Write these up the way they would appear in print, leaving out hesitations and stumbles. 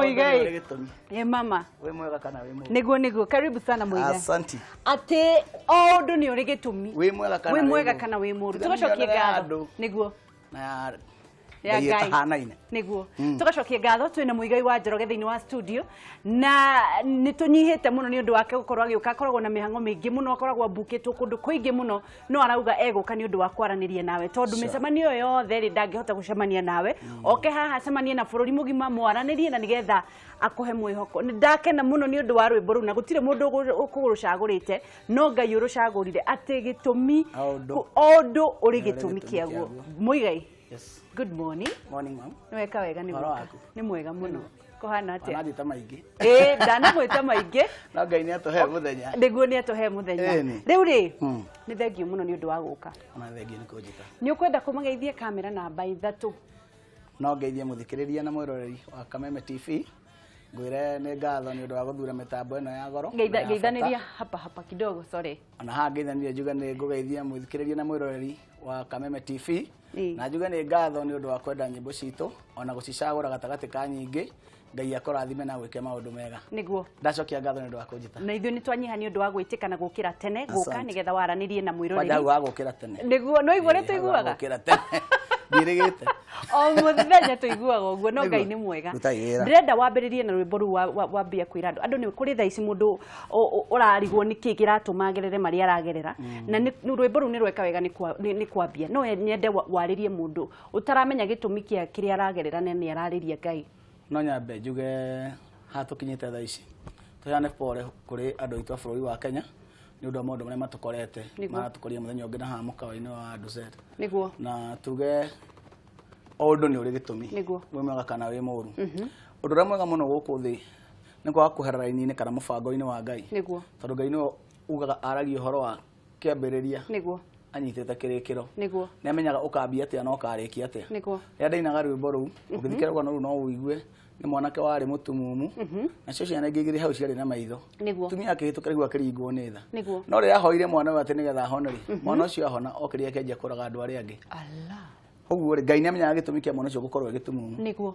Muigai. Ũndũ nĩ ũrĩ gĩtũmi. Ĩ mama. Wĩ mwega kana wĩ mũũru? Nĩguo nĩguo. Karibu sana Muigai. Asanti. Atĩ o ũndũ nĩ ũrĩ gĩtũmi. Wĩ mwega kana Wĩ wĩ mwega mũũru? kana wĩ mũũru. Tiga Tũgacokia mĩonere ya ngatho. andũ. Nĩguo. Na ya Ya Ngai Ngai. ĩtahanaine. Nĩguo. Tũgacokia ngatho twĩna Muigai wa Njoroge thĩinĩ wa studio na nĩ tũnyihĩte mũno nĩ ũndũ wake gũkorwo agĩũka. Akoragwo na mĩhang'o mĩingĩ mũno, akoragwo ambukĩtwo kũndũ kũingĩ mũno, no arauga egũka nĩ ũndũ wa kwaranĩria nawe tondũ mĩcemanio ĩyo yothe rĩ ndangĩhota gũcemania nawe. Oke haha acemanie na bũrũri mũgima mwaranĩrie na nĩgetha akũhe mwĩhoko. Nĩ ndakena mũno nĩ ũndũ wa rwĩmbo rũu na gũtirĩ mũndũ ũkũrũcagũrĩte no Ngai ũrũcagũrire atĩ gĩtũmi O ũndũ. o ũndũ ũrĩ Nĩ ũrĩ gĩtũmi gĩtũmi kĩaguo. kĩaguo. Muigai. Yes. Good morning. Morning, ma'am. Nĩ weka wega nĩ Ũhoro gũka. waku? Nĩ mwega mũno. Kũhana atĩa? Wananjĩta maingĩ. Ĩĩ ndanamwĩta maingĩ. No Ngai nĩ atũhe mũthenya. Nĩguo nĩ atũhe mũthenya. Ĩni. Rĩu rĩ, nĩ thengiũ mũno nĩ ũndũ wa gũka. Ona thengiũ nĩ kũnjĩta. Nĩ ũkwenda kũmageithia kamera namba 3. No ngeithie mũthikĩrĩria na mwĩroreri wa Kameme TV. Ngwĩre nĩ ngatho nĩ ũndũ wa gũthura mĩtambo ĩno ya goro. na ya bata. Geithanĩria hapa hapa kidogo, sorry. Ona haha ngeithanĩria njuge nĩ ngũgeithia mũthikĩrĩria na mwĩroreri wa Kameme TV. Ĩĩ. Na njuge nĩ ngatho nĩ ũndũ wa kwenda nyĩmbo citũ ona gũcicagũra gatagatĩ ka nyingĩ. Ngai akũrathime na gwĩke maũndũ mega. Nĩguo. Ndacokia ngatho nĩ ũndũ wa kũnjĩta. Na ithuĩ nĩ twanyiha nĩ ũndũ wa gwĩtĩka na gũkĩra tene gũka Asante. nĩgetha waranĩrie na Kwanja mwĩroreri. hau wa gũkĩra tene. Nĩguo, no igua ũrĩa Ĩĩ, hau wa tũiguaga? gũkĩra tene. Ndiĩrĩgĩte. O mũthenya tũiguaga ũguo no Nĩguo. Ngai nĩ mwega. Rutai wĩra. Ndĩrenda wambĩrĩrie na rwĩmbo rũu wambia kwĩra andũ. Andũ nĩ kũrĩ thaa ici mũndũ ũrarigwo nĩ kĩĩ kĩratũma agerere marĩa aragerera. Na rwĩmbo rũu nĩ rweka wega nĩ kwambia. No nyende warĩrie mũndũ ũtaramenya gĩtũmi kĩa kĩrĩa aragerera na nĩ ararĩria Ngai. No nyambe njuge haha tũkinyĩte thaa ici tũheane pole kũrĩ andũ aitũ a bũrũri wa Kenya nĩ ũndũ wa maũndũ marĩa matũkorete maratũkorire mũthenya ũngĩ na haha mũkawa-inĩ wa Duset. Nĩguo. Na tuge o ũndũ nĩ ũrĩ gĩtũmi. Nĩguo. Wĩ mwega kana wĩ mũũru. Ũndũ ũrĩa mwega mũno gũkũ thĩ nĩ kwaga kũhera raini-inĩ kana mũbango-inĩ wa Ngai. Nĩguo. Tondũ Ngai nĩwe ugaga aragia ũhoro wa kĩambĩrĩria. Nĩguo. Anyitĩte kĩrĩkĩro. Nĩguo. Nĩ amenyaga ũkambia atĩa na ũkarĩkia atĩa. Nĩguo. Rĩrĩa ndainaga rwĩmbo rũu, ũngĩthikĩrĩria rũgano rũu no ũigue nĩ mwanake warĩ mũtumumu, nacio ciana ingĩ igĩrĩ hau ciarĩ na maitho. Nĩguo. Mũtumia akĩhĩtũka rĩu akĩringwo nĩ tha. Nĩguo. No rĩrĩa ahoire mwana ũyũ atĩ nĩgetha ahone rĩ, mwana ũcio ahona okĩrire akĩanjia kũraga andũ arĩa angĩ. Allah. Ũguo rĩ, Ngai nĩ amenyaga gĩtũmi kĩa mwana ũcio gũkorwo e gĩtumumu. Nĩguo.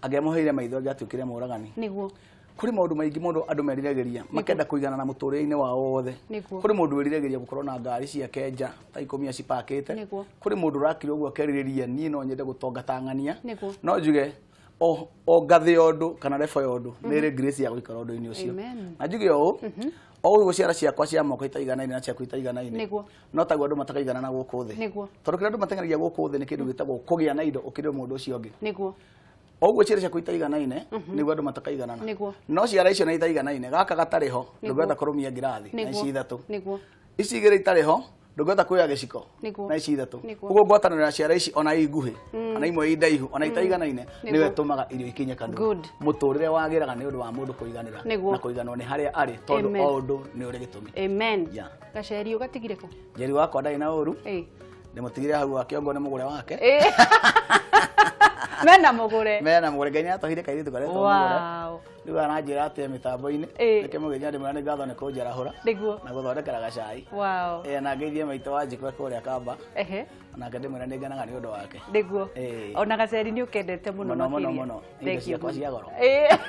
Angĩamũheire maitho angĩatuĩkire mũragani. Nĩguo. Kũrĩ maũndũ maingĩ mũndũ andũ meriragĩria makenda kũigana na mũtũrĩre-inĩ wao wothe. Nĩguo. Kũrĩ mũndũ wĩriragĩria gũkorwo na ngari ciake nja ta 10 acipakĩte. Nĩguo. Kũrĩ mũndũ ũrakira ũguo akerirĩria niĩ no nyende gũtonga ta ng'ania. Nĩguo. No njuge o ngathĩ ya ũndũ kana level ya ũndũ nĩ ĩrĩ grace ya gũikara ũndũ-inĩ ũcio. Amen. Na njuge ũũ, o ũguo ciara ciakwa cia moko itaiganaine na ciaku itaiganaine. Nĩguo. No taguo andũ matakaigana na gũkũ thĩ. Nĩguo. Tondũ kĩrĩa andũ mateng'eragia gũkũ thĩ nĩ kĩndũ gĩtagwo kũgĩa na indo ũkĩrĩ mũndũ ũcio ũngĩ. Nĩguo. Oguo ciara ciaku itaiganaine nĩguo andũ matakaiganana. Nĩguo. No ciara icio na itaiganaine gaka gatarĩ ho Nĩguo. ndũngĩhota kũrũmia ngirathi na Nĩguo. ici ithatũ. Nĩguo. Ici igĩrĩ itarĩ ho ndũngĩhota kuoya gĩciko Nĩguo. na ici ithatũ. Nĩguo. Ũguo ngwatanĩro ya ciara ici ona i nguhĩ ona imwe i ndaihu ona itaiganaine Nĩguo. nĩyo ĩtũmaga irio ikinye kanua. Good. Mũtũrĩre wagĩraga nĩ ũndũ wa mũndũ kũiganĩra Nĩguo. na kũiganwo nĩ harĩa arĩ tondũ Amen. o ũndũ nĩ ũrĩ gĩtũmi. Amen. Yeah. Gaceri ũgatigire kũ? Njeri wakwa ndarĩ na ũru. Ĩĩ. Ndĩmũtigire hau akĩongwo nĩ mũgũre wake. Ĩĩ. Mena mũgũre. Mena mũgũre. Ngai nĩatũheire kairĩtu karetwo mũgũre. Wow. Rĩu aranjĩra atĩ mĩtambo-inĩ. Ĩĩ. Nĩkĩo mũgeithia ndĩmwĩra nĩ ngatho nĩ kũnjarahũra. Nĩguo. Na gũthondekera gacai. Wow. Ĩĩ na ngeithie maitũ wa njikwe kũrĩa Kamba. Ehe. Nake ndĩmwĩra nĩ ngenaga nĩ ũndũ wake. Nĩguo. Ĩĩ. Ona gaceri nĩ ũkendete mũno Mũno, mũno, makĩria. mũno. Indo Thank you ciakwa mũno. cia goro. Ĩĩ.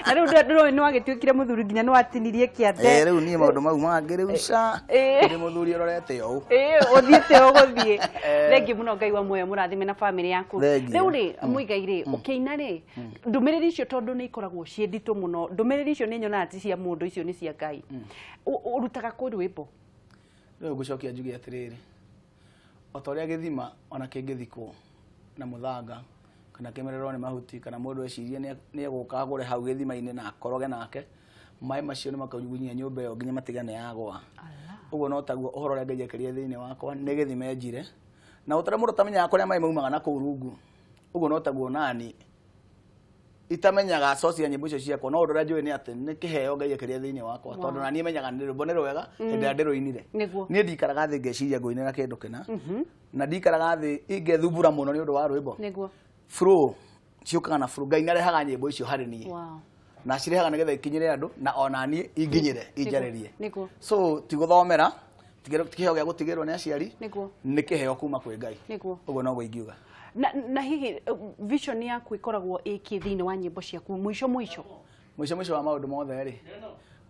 Na rĩu ndũrĩ nĩ wagĩtuĩkire mũthuri nginya nĩ watinirie kĩande. Ĩĩ rĩu niĩ maũndũ mau mangĩ rĩu ca. Ĩĩ. Ndĩ mũthuri ũrorete ũũ. Ĩĩ ũthiĩte ũgũthiĩ. Thengiũ mũno Ngai wa muoyo mũrathime na bamĩrĩ yaku. Thengiũ. Rĩu rĩ Muigai rĩ ũkĩina rĩ ndũmĩrĩri icio tondũ nĩ ikoragwo ciĩ nditũ mũno ndũmĩrĩri icio nĩ nyonaga ti cia mũndũ icio nĩ cia Ngai. Ũrutaga kũ rwĩmbo? Rĩu ngũcokia njuge atĩrĩrĩ, o ta ũrĩa gĩthima ona kĩngĩthikwo na mũthanga kana kĩmererwo nĩ mahuti kana mũndũ ecirie nĩ egũka agũre hau gĩthima-inĩ na akoroge nake, maĩ macio nĩ makagunyia nyũmba ĩyo nginya matige nĩ yagũa. Ũguo no taguo ũhoro ũrĩa Ngai ekĩrire thĩinĩ wakwa nĩ gĩthima enjire, na o ta ũrĩa mũndũ atamenyaga kũrĩa maĩ maumaga na kũu rungu, ũguo no taguo nani itamenyaga source ya nyĩmbo icio ciakwa, no ũndũ ũrĩa njũĩ nĩ atĩ nĩ kĩheo Ngai ekĩrire thĩinĩ wakwa, tondũ na niĩ menyaga nĩ rwĩmbo nĩ rwega hĩndĩ ĩrĩa ndĩrũinire. Nĩguo. Niĩ ndikaraga thĩ ngeciria ngũinĩra kĩndũ kĩna, na ndikaraga thĩ ingĩthumbũra mũno nĩ ũndũ wa rwĩmbo. Nĩguo. Flow ciũkaga na flow, Ngai nĩarehaga nyĩmbo icio harĩ niĩ. Wow. Na cirehaga nĩgetha ikinyĩre andũ na ona niĩ inginyĩre injarĩrie. Nĩguo. So ti gũthomera, ti kĩheo gĩa gũtigĩrwo nĩ aciari, Nĩguo. nĩ kĩheo kuma kwĩ Ngai. Nĩguo. Ũguo noguo ingiuga. Na hihi vision yaku ĩkoragwo ĩkĩ thĩinĩ wa nyĩmbo ciaku mũico mũico? Mũico mũico wa maũndũ mothe rĩ,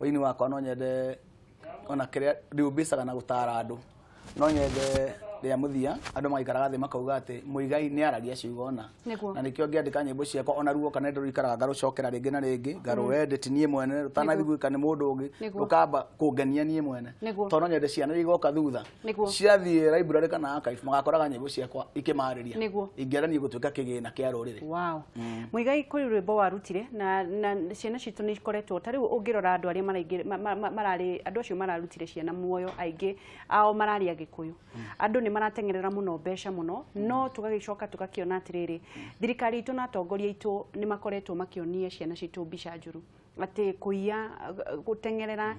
ũini wakwa no nyende ona kĩrĩa ndiũmbicaga na gũtara andũ, no nyende rĩa mũthia andũ magaikaraga thĩ makauga atĩ Muigai nĩ aragia ciugo na Nĩguo. Na nĩkĩo ngĩandĩka nyĩmbo ciakwa ona ruo kana ndũrikaraga ngarũcokera rĩngĩ na rĩngĩ ngarũedit niĩ mwene rũtanathiguĩka nĩ mũndũ ũngĩ, Nĩguo. rũkamba kũngenia niĩ mwene, Nĩguo. tondũ no nyende ciana iria igoka thutha Nĩguo. ciathiĩ library kana archive magakoraga nyĩmbo ciakwa ikĩmarĩria. Nĩguo. Ingĩenda niĩ gũtuĩka kĩgĩna kĩa rũrĩrĩ. Wow. Muigai, kũrĩ rwĩmbo warutire na ciana citũ nĩ ikoretwo ta rĩu ũngĩrora andũ arĩa maraingĩ mararĩ andũ acio mararutire ciana muoyo, aingĩ ao mararĩ Agĩkũyũ. Andũ nĩ marateng'erera mũno mbeca mũno, no tũgagĩcoka tũgakĩona atĩrĩrĩ, thirikari itũ na atongoria aitũ nĩ makoretwo makĩonia ciana citũ mbica njũru, atĩ kũiya, gũteng'erera,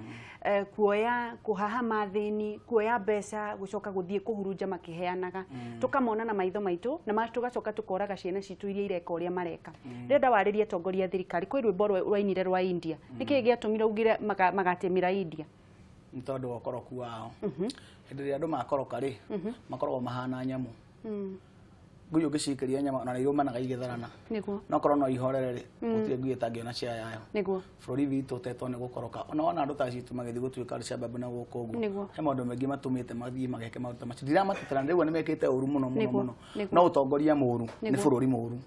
kuoya, kũhahama athĩni, kuoya mbeca, gũcoka gũthiĩ kũhurunja makĩheanaga, tũkamona na maitho maitũ na tũgacoka tũkoraga ciana citũ iria ireka ũrĩa mareka. Ndĩrenda warĩrie atongoria a thirikari. Kwĩ rwĩmbo rwainire rwa India, nĩkĩĩ gĩatũmire ugire magatĩmĩra India? Nĩ tondũ wa ũkoroku wao. Hĩndĩ ĩrĩa andũ makoroka rĩ, makoragwo mahana nyamũ. Ngui ũngĩciikĩria nyama ona nĩ irũmanaga igĩtharana. No korwo no ihorere rĩ, gũtirĩ ngui ĩtangĩona cia yayo. Bũrũri witũ ũtetwo nĩ gũkoroka. Ona wona andũ ta citũ magĩthiĩ gũtuĩka Al-Shabaab na gũkũ ũguo, he maũndũ maingĩ matũmĩte mathiĩ mageke maũndũ ta macio. Ndiramatetera, nĩguo nĩ mekĩte ũru mũno mũno mũno. No ũtongoria mũru nĩ bũrũri mũru.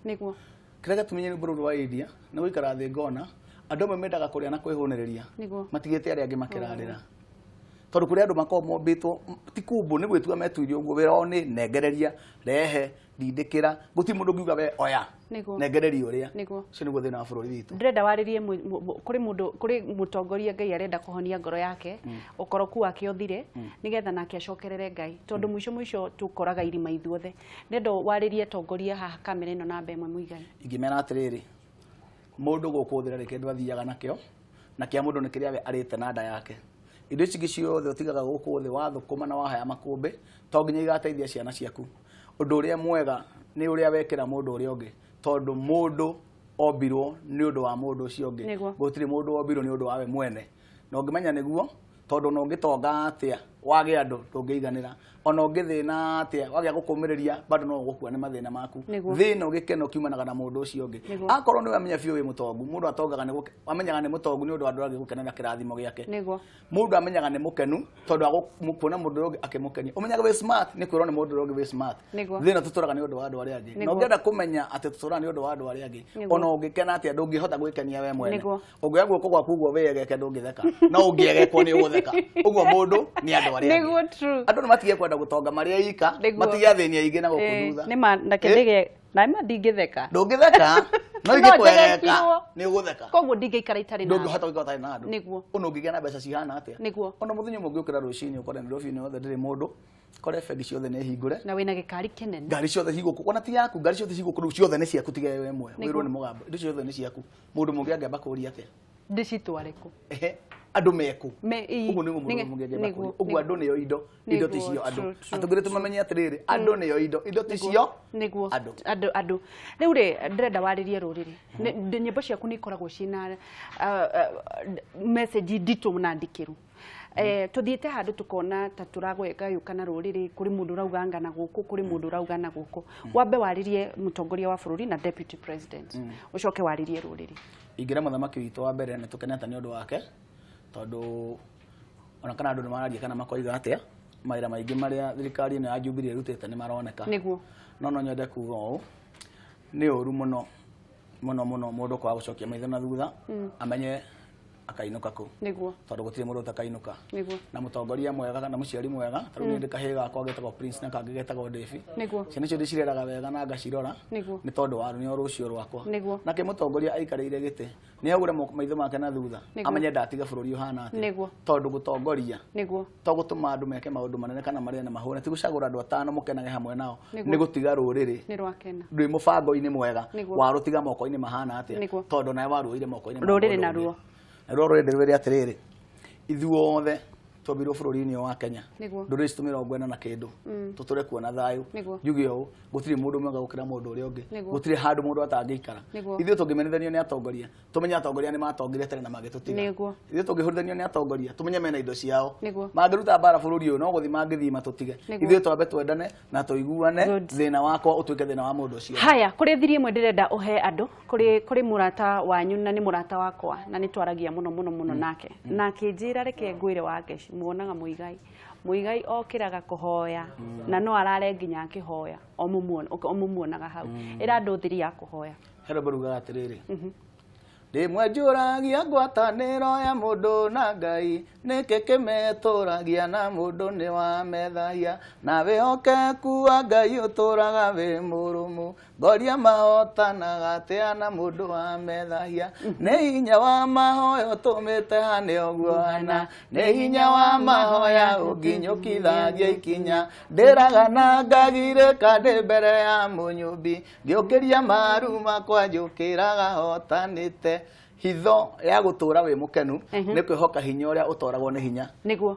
Kĩrĩa gĩatũmire nyine bũrũri wa India nĩ gũikara thĩ ngona andũ amwe mendaga kũrĩa na kwĩhũnĩrĩria, matigĩte arĩa angĩ makĩrarĩra, tondũ kũrĩ andũ makoragwo mombĩtwo ti kumbũ, nĩ gwĩtua metuire ũguo. Wĩra wao nĩ nengereria, rehe, ndindĩkĩra, gũtirĩ mũndũ ũngiuga we oya, nengereria ũrĩa. Ũcio nĩguo thĩna wa bũrũri witũ. Ndĩrenda warĩrie kũrĩ mũndũ, kũrĩ mũtongoria Ngai arenda kũhonia ngoro yake, ũkoroku wake ũthire, nĩgetha nake acokerere Ngai, tondũ mũico mũico tũkoraga irima ithuothe. Ndĩrenda warĩrie atongoria haha kamera ĩno namba ĩmwe, Muigai. Ingĩmera atĩrĩrĩ, mũndũ gũkũ thĩ ndarĩ kĩndũ athiaga nakĩo, na kĩa mũndũ nĩ kĩrĩa we arĩte na nda yake. Indo ici ingĩ ciothe ũtigaga gũkũ thĩ wathũkũma na wahaya makũmbĩ, to nginya igateithia ciana ciaku. Ũndũ ũrĩa mwega nĩ ũrĩa wekĩra mũndũ ũrĩa ũngĩ, tondũ mũndũ ombirwo nĩ ũndũ wa mũndũ ũcio ũngĩ. Gũtirĩ mũndũ wombirwo nĩ ũndũ wawe mwene. Na ũngĩmenya nĩguo, tondũ ona ũngĩtonga atĩa wage andũ ndũngĩiganĩra, ona ũngĩthĩna atĩa wagĩa gũkũmĩrĩria bado no ũgũkua nĩ mathĩna maku. Thĩna gĩkeno kiumanaga na mũndũ ũcio ũngĩ. Akorwo nĩ wamenya biũ wĩ mũtongu, mũndũ atongaga nĩ amenyaga nĩ mũtongu nĩ ũndũ wa andũ angĩ gũkenera kĩrathimo gĩake. Mũndũ amenyaga nĩ mũkenu tondũ kuona mũndũ ũrĩa ũngĩ akĩmũkenia. Ũmenyaga wĩ smart nĩ kwĩrwo nĩ mũndũ ũrĩa ũngĩ wĩ smart. Thĩna tũtũraga nĩ ũndũ wa andũ arĩa angĩ. Na ũngĩenda kũmenya atĩ tũtũraga nĩ ũndũ wa andũ arĩa angĩ, ona ũngĩkena atĩa ndũngĩhota gwĩkenia we mwene. Ũngĩoya guoko gwaku ũguo wĩegeke ndũngĩtheka, no ũngĩegekwo nĩ ũgũtheka. Ũguo mũndũ nĩ andũ arĩa angĩ. True. Andũ nĩ matige kwenda gũtonga marĩ aika, matige athĩni aingĩ na gũkũ thutha. Nĩ ma, na kĩndĩge, na ma ndingĩtheka. Ndũngĩtheka, no No ingĩkwegeka, njegekirwo. nĩ ũgũtheka. Koguo ndingĩikara itarĩ na andũ. Ndũngĩhota gũikara ũtarĩ na andũ. Ona ũngĩgĩa na mbeca cihana atĩa. Ona mũthenya ũmwe ũngĩũkĩra rũcinĩ ũkore Nairobi yothe ndĩrĩ mũndũ, kore bengi ciothe nĩ hingũre. Na wĩna gĩkari kĩnene. Ngari ciothe cigũkũ, ona ti yaku, ngari ciothe cigũkũ rĩu ciothe nĩ ciaku tiga wewe ĩmwe. Wĩrwo nĩ mũgambo. Indo ciothe nĩ ciaku. Mũndũ mũngĩ angĩamba kũũria atĩa? Ndĩcitware kũ? Ehe, andũ meku. Me, ii, Ũguo nĩguo mũndũ mũngĩ angĩamba kũũria. Ũguo andũ nĩo indo, indo ti cio andũ. Atũngĩrĩ tũmamenye atĩrĩrĩ, andũ nĩo indo, indo ti cio andũ. Andũ, andũ. Rĩu rĩ, ndĩrenda warĩrie rũrĩrĩ. Nyĩmbo ciaku nĩ ikoragwo ciĩna message nditũ na ndikĩru. Tũthiĩte handũ tũkona ta tũragayũkana rũrĩrĩ, kũrĩ mũndũ ũrauga anga na gũkũ, kũrĩ mũndũ ũrauga na gũkũ. Wambe warĩrie mũtongoria wa bũrũri na deputy president, ũcoke warĩrie rũrĩrĩ. Ingĩra mũthamaki witũ wa mbere nĩ tũkenete nĩ ũndũ wake, tondũ ona kana andũ nĩ mararia kana makoiga atĩa, mawĩra maingĩ marĩa thirikari ĩno ya Jubilee ĩrutĩte nĩ maroneka. No no nyende kuga ũũ, nĩ ũru mũno mũno mũno mũndũ kwaga gũcokia maitho na thutha, amenye akainũka kũ. Tondũ gũtirĩ mũndũ ũtakainũka. Na mũtongoria mwega kana mũciari mwega, ta rĩu niĩ ndĩ kahĩĩ gakwa getagwo Prince na kangĩ getagwo Davy. Ciana icio ndĩcireraga wega na ngacirora, nĩ tondũ wa nĩo rũciũ rwakwa. Nake mũtongoria aikarĩire gĩtĩ, nĩ augure maitho make na thutha, amenye ndatiga bũrũri ũhana atĩa. Tondũ gũtongoria to gũtũma andũ meke maũndũ manene kana marĩe na mahũre, ti gũcagũra andũ atano mũkenage hamwe nao, nĩ gũtiga rũrĩrĩ Nĩ rwakena. rwĩ mũbango-inĩ mwega, warũtiga moko-inĩ mahana atĩa, tondũ nawe waruoire moko-inĩ ma Rũrĩrĩ mũndũ naruo. ũngĩ. Naruo rũrĩrĩ rwĩre atĩrĩrĩ, ithuothe Twambirwo bũrũri-inĩ ũyũ wa Kenya. Ndũrĩrĩ citũ 40 na kĩndũ tũtũre kuona thayũ. Njuge ũũ, gũtirĩ mũndũ mwega gũkĩra mũndũ ũrĩa ũngĩ. Gũtirĩ handũ mũndũ atangĩikara. Ithuĩ tũngĩmenithanio nĩ atongoria, tũmenye atongoria nĩ matongire tene na magĩtũtiga. Ithuĩ tũngĩhũrithanio nĩ atongoria, tũmenye mena indo ciao. Mangĩruta mbara bũrũri ũyũ no gũthiĩ mangĩthiĩ matũtige. Ithuĩ twambe twendane na tũiguane, thĩna wakwa ũtuĩke thĩna wa mũndũ ũcio. Haya, kũrĩ thiri ĩmwe ndĩrenda ũhe andũ, kũrĩ mũrata wanyu na nĩ mũrata wakwa na nĩ twaragia mũno mũno mũno nake. Na akĩnjĩra reke ngwĩre Wangeci, muonaga Mũigai. Mũigai okĩraga kũhoya na no arare nginya akĩhoya, o mũmuonaga hau. Ĩra andũ thiri ya kũhoya. He rwĩmbo rugaga atĩrĩrĩ, rĩmwe njũragia ngwatanĩro ya mũndũ na Ngai, nĩkĩ kĩmetũragia na mũndũ nĩ wa methahia, na wĩhokeku wa Ngai ũtũraga wĩ mũrũmu, ngoria mahotanaga atĩa na mũndũ wa methahia, nĩ hinya wa mahoya ũtũmĩte hane ũguo hana, nĩ hinya wa mahoya ũnginyũkithagia ikinya, ndĩraga na ngagirĩka ndĩ mbere ya mũnyũmbi, ngĩũkĩria maru makwa njũkĩraga hotanĩte. Hitho ya gũtũra wĩ mũkenu nĩ kwĩhoka hinya ũrĩa ũtoragwo nĩ hinya.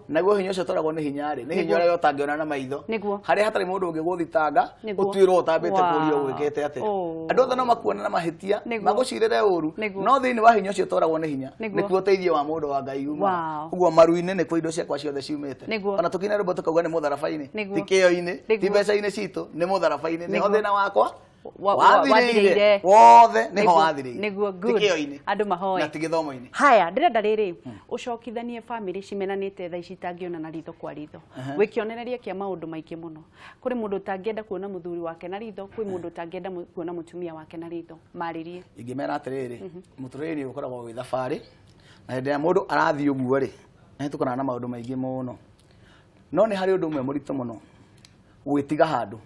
Naguo hinya ũcio ũtoragwo nĩ hinya rĩ, nĩ hinya ũrĩa ũtangĩona na maitho. Harĩa hatarĩ mũndũ ũngĩgũthitanga, ũtuĩrwo ũtambĩte kũũrio gwĩkĩte atĩa. Andũ othe no makuone na mahĩtia, magũcirĩre ũru, no thĩinĩ wa hinya ũcio ũtoragwo nĩ hinya, nĩkuo ũteithio wa mũndũ wa Ngai umaga. Ũguo maru-inĩ nĩkuo indo ciakwa ciothe ciumĩte. Ona tũkĩina rwĩmbo tũkauga nĩ mũtharaba-inĩ, ti kĩo-inĩ, ti mbeca-inĩ citũ, nĩ mũtharaba-inĩ, nĩho thĩna wakwa wathirĩire wothe, nĩho wathirĩire. Nĩguo, good. Ti kĩo-inĩ. Andũ mahoe. Na ti gĩthomo-inĩ. Haya, ndĩrenda rĩrĩ ũcokithanie bamĩrĩ cimenanĩte thaa ici itangĩona na ritho kwa ritho. Wĩ kĩonereria kĩa maũndũ maingĩ mũno. Kũrĩ mũndũ ũtangĩenda kuona mũthuri wake na ritho, kwĩ mũndũ ũtangĩenda kuona mũtumia wake na ritho. Marĩrie. Ingĩmera atĩrĩrĩ, mũtũrĩre-inĩ ũkoragwo wĩ thabarĩ, na hĩndĩ ĩrĩa mũndũ arathiĩ ũguo rĩ, nĩ tũkorana na maũndũ maingĩ mũno. No nĩ harĩ ũndũ ũmwe mũritũ mũno, gwĩtiga handũ.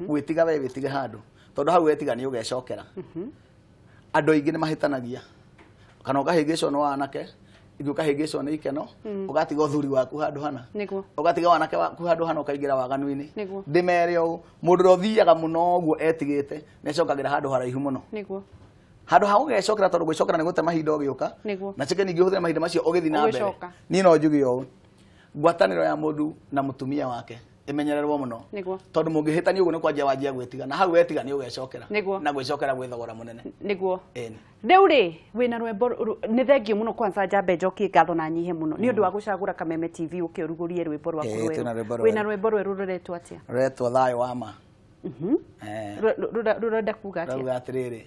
Gwĩtiga we wĩtige handũ, tondũ hau wetiga nĩ ũgecokera. Andũ aingĩ nĩ mahĩtanagia, kana ũkahĩngĩcwo nĩ wanake, ingĩ ũkahĩngĩcwo nĩ ikeno, ũgatiga ũthuri waku handũ hana. Ũgatiga wanake waku handũ hana, ũkaingĩra waganu-inĩ. Ndĩmere ũũ, mũndũ ũrĩa ũthiaga mũno ũguo etigĩte, nĩ acokagĩra handũ haraihu mũno. Handũ ha gũgecokera, tondũ gwĩcokera nĩ gũte mahinda ũgĩũka. Na cike ningĩ ũhũthĩre mahinda macio ũgĩthiĩ na mbere. Niĩ no njuge ũũ, ngwatanĩro ya mũndũ na mũtumia wake imenyererwo mũno. Tondũ mũngĩhĩtania ũguo nĩ kwanjia wanjia gwĩtiga, na hau wetiga nĩ ũgecokera. Na gwĩcokera gwĩ thogora mũnene. Rĩu rĩ, wĩna rwĩmbo nĩ thengiũ mũno, kwanza njambe njokie ngatho na nyihe mũno nĩ ũndũ wa gũcagũra Kameme TV ũke ũrugũrie rwĩmbo rwaku rwerũ. Twĩna rwĩmbo Wĩna rwerũ. rwĩmbo rwerũ rũretwo atĩa? Rũretwo Thayũ wa Ma. Rũrenda kuga atĩa? Rũrauga atĩrĩrĩ,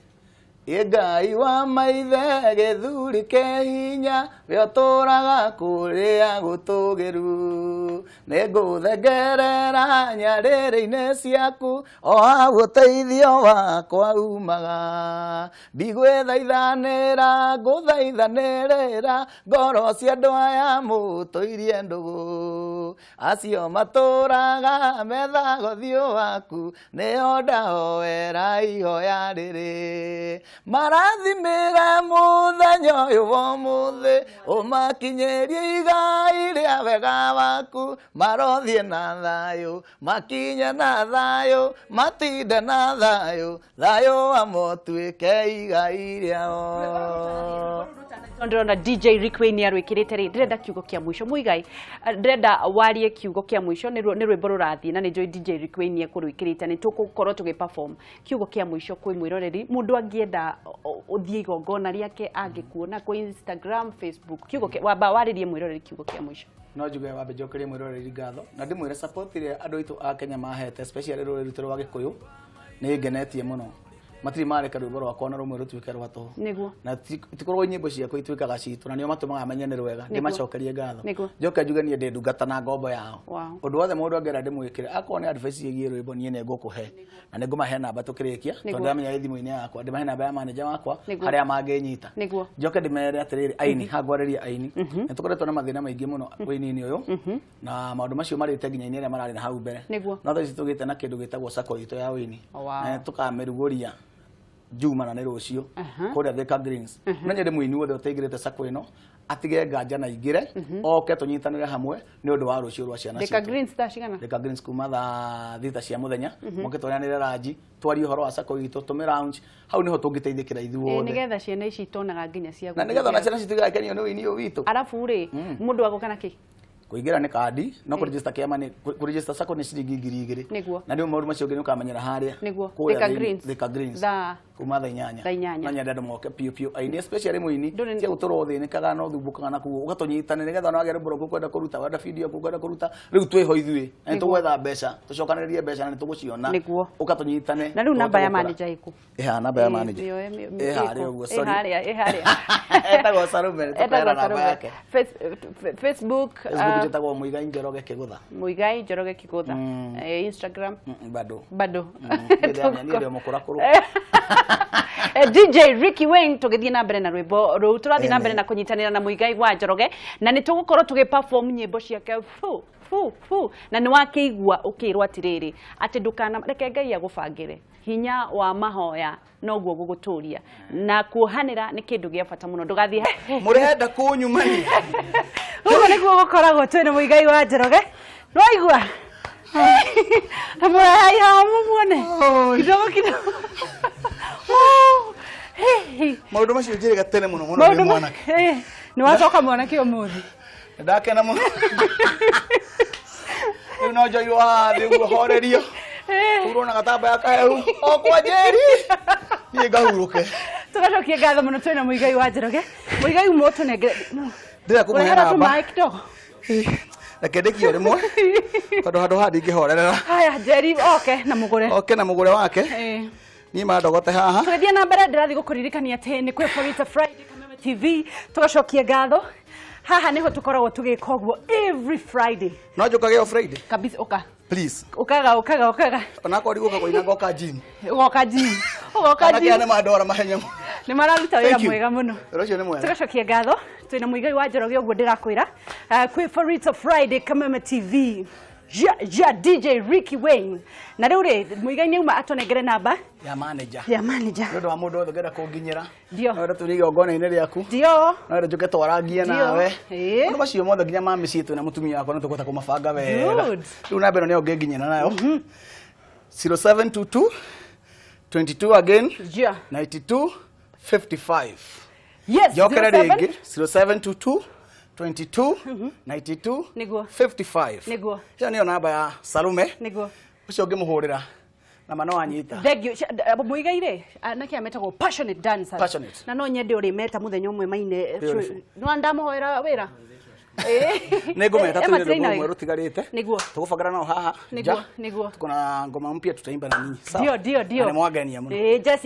Ĩ Ngai wa maithe gĩthuri kĩ hinya, we ũtũraga kũrĩa gũtũgĩru, nĩngũthengerera nyarĩrĩ-inĩ ciaku, o hau ũteithio wakwa umaga. Ndigwĩthaithanĩra, ngũthaithanĩrĩra, ngoro cia andũ aya mũtũirie ndũgũ, acio matũraga methaga ũthiũ waku, nĩo ndahoera ihoya rĩrĩ. Marathimĩre mũthenya ũyũ wa ũmũthĩ, ũmakinyĩrie igai rĩa wega waku, marothiĩ na thayũ, makinye na thayũ, matinde na thayũ, thayũ wa motuĩke igai rĩao. Ndĩrona DJ Rick Wayne nĩ arwĩkĩrĩte rĩ, ndĩrenda kiugo kĩa mũico Mũigai, ndĩrenda warie kiugo kĩa mũico, nĩ rwĩmbo rũrathiĩ na nĩ njũĩ DJ Rick Wayne nĩ ekũrwĩkĩrĩte, nĩ tũgũkorwo tũgĩ perform kiugo kĩa mũico kwĩ mwĩroreri, mũndũ angĩenda ũthiĩ igongona rĩake angĩkuona kwĩ Instagram, Facebook, kiugo kĩa wamba warĩrie mwĩroreri kiugo kĩa mũico. No njuge wambe njokerie mwĩroreri ngatho na ndĩmwĩre support ĩrĩa andũ aitũ a Kenya mahete, especially rũrĩrĩ rwitũ rwa Gĩkũyũ, nĩ ngenetie mũno. Matirĩ mareka rwĩmbo rwakwa na rũmwe rũtuĩke rwa tũhũ. Na tikoragwo nyĩmbo ciakwa ituĩkaga citũ, na nĩo matũmaga menye nĩ rwega. Ndĩmacokerie ngatho. Njoke njuge niĩ ndĩ ndungata na ngombo yao. Ũndũ wothe mũndũ angĩenda ndĩmwĩkĩre, akorwo nĩ advice ĩgiĩ rwĩmbo, niĩ nĩ ngũkũhe. Na nĩ ngũmahe namba tũkĩrĩkia, tondũ ndĩramenya ĩ thimũ-inĩ yakwa, ndĩmahe namba ya manager wakwa, harĩa mangĩnyita. Njoke ndĩmere atĩrĩrĩ, aini, haha ngwarĩria aini. Nĩ tũkoretwo na mathĩna maingĩ mũno ũini-inĩ ũyũ, na maũndũ macio marĩte nginya aini arĩa mararĩ na hau mbere. No thaa ici tũgĩte na kĩndũ gĩtagwo sacco itũ ya ũini. Na tũkamĩrugũria Juma na nĩ rũciũ kũrĩa Thika Greens. No nyende mũini wothe ũtaingĩrĩte sacco ĩno atige nganja na aingĩre, oke tũnyitanĩre hamwe nĩ ũndũ wa rũciũ rwa ciana Thika citũ. Greens thaa cigana? Thika Greens kuma thaa 6 cia mũthenya, moke twaranĩre ranji, twarie ũhoro wa sacco itũ, tũmĩ launch, hau nĩho tũngĩteithĩkĩra ithuothe. Nĩgetha ciana ici itonaga nginya cia Na nĩgetha ona ciana citũ igakenio nĩ ũini ũyũ witũ. Arabu rĩ, mũndũ agoka na kĩ? Kũingĩra nĩ kandi, no kũregister kĩama nĩ kũregister sacco nĩ ciringi 2000. Nĩguo. Na rĩu maũndũ macio ũngĩ nĩ ũkamenyera harĩa. Nĩguo. Kũrĩa Thika thĩinĩ- Greens. Thika Greens. Kuma thaa 8. Thaa 8. No nyende andũ moke piũ piũ, aini especially mũini, Ndũrĩ- tia gũtũrwo ũthĩnĩkaga na ũthumbũkaga na kuo ũgatũnyitane nĩgetha ona wagĩa rwĩmbo rwaku ũkwenda kũruta, wenda video yaku ũkwenda kũruta, rĩu twĩho ithuĩ na nĩ Nĩguo. tũgwetha mbeca, tũcokanĩrĩrie mbeca na nĩ tũgũciona. Nĩguo. Ũka tũnyitane. Na rĩu namba ya tũhote gũkũra. manager ĩkũ? Ĩha namba ya manager. Ĩyo, Ĩ harĩa ĩkũ? ũguo, Ĩ sorry. harĩa, ĩ harĩa. Etagwo Sarume, nĩ Etagwo tũkũheana namba Sarume. yake. Facebook, Facebook njĩtagwo Muigai Njoroge Kĩgũtha. Muigai Njoroge Kĩgũtha. Instagram? Bado. Bado. Niĩ ndĩ o mũkũrakũrũ. DJ Ricky Wayne, tũgĩthiĩ na mbere na rwĩmbo rũu, tũrathiĩ na mbere Ene. na kũnyitanĩra na Muigai wa Njoroge, na nĩ tũgũkorwo tũgĩ perform nyĩmbo ciake fu fu fu, na nĩ wakĩigua ũkĩrwo atĩrĩrĩ, atĩ ndũkana reke Ngai agũbangĩre, hinya wa mahoya noguo gũgũtũria, na kuohanĩra nĩ kĩndũ gĩa bata mũno. Ndũgathiĩ. Mũrenda kũnyumania. Ũguo nĩguo gũkoragwo twĩna Muigai wa Njoroge, nĩwaigua na mũrahai haha mũmuone Oi. kidogo kidogo. Oh, hey. Maũndũ macio njĩrĩga tene mũno mũno ndĩ Maũndũ mwanake. Nĩ wacoka mwanake ũmũthĩ. Ndakena mũno. Rĩu no njoirwo haha thĩ ũguo horerio, hurwo na gatambaya kahehu o kwa njeri, niĩ ngahurũke. Tũgacokia ngatho mũno, twĩna Muigai wa Njoroge. Muigai, uma ũtũnengere. Ndĩrenda kũmũhe Ũrehera namba. tũmaĩ kidogo. Reke ndĩkie rĩmwe tondũ handũ haha ndingĩhorerera. Haya, Njeri oke na mũgũre. Oke na mũgũre wake. Niĩ mandogote haha. Tũgĩthiĩ na mbere, ndĩrathiĩ gũkũririkania atĩ nĩ kwĩ Forita Friday Kameme TV. Tũgacokia ngatho, haha nĩho tũkoragwo tũgĩka ũguo every Friday. No njũkage o Friday? Kabisa, ũka. Please. Ũkaga, ũkaga, ũkaga. Onakorwo ndigũka kũina, ngoka gym. Ũgoka gym, ũgoka Anake aya gym. nĩ mandwara mahenya mũno. Nĩ mararuta wĩra Thank you. mwega mũno. Wĩra ũcio nĩ mwega. Tũgacokia ngatho, twĩna Muigai wa Njoroge, ũguo ndĩrakwĩra, kwĩ Forita Friday Kameme TV ya, ya DJ Ricky Wayne. Na rĩu rĩ, Muigai nĩ auma atũnengere namba Ya manager. Ya manager. Nĩ ũndũ wa mũndũ wothe ũngĩenda kũnginyĩra. Ndio. No wende tũthiĩ igongona-inĩ rĩaku. Ndio. No wende njũke twarangie Ndio. nawe. Ĩĩ. Maũndũ macio mothe nginya ma mĩciĩ twĩna mũtumia wakwa nĩ tũkũhota kũmabanga wega. Good. Rĩu namba ĩno nĩyo ũngĩnginyĩra nayo. 0722 22 again 92 55. Yes. Njokere 07 rĩngĩ, 0722 22 92 Nĩguo. 55. Nĩguo. Ĩyo nĩyo namba ya Salume. Nĩguo. Ũcio ũngĩmũhũrĩra na ma no wanyita. Thank you. Muigai rĩ, anake aya metagwo Passionate Dancers. Passionate. Na no nyende ũrĩ meta mũthenya ũmwe maine. Beautiful. No ndamũhoera wĩra. Nĩ ngũmeta, Eh, twĩna matiraina rwĩmbo wega. rũmwe rũtigarĩte. Nĩguo. Tũgũbangana nao haha Nĩguo, nja. nĩguo. Tuko na ngoma mpya tutaimba na nyinyi. Sawa? Ndio, ndio, ndio. Na nĩ mwangenia mũno. Jesse.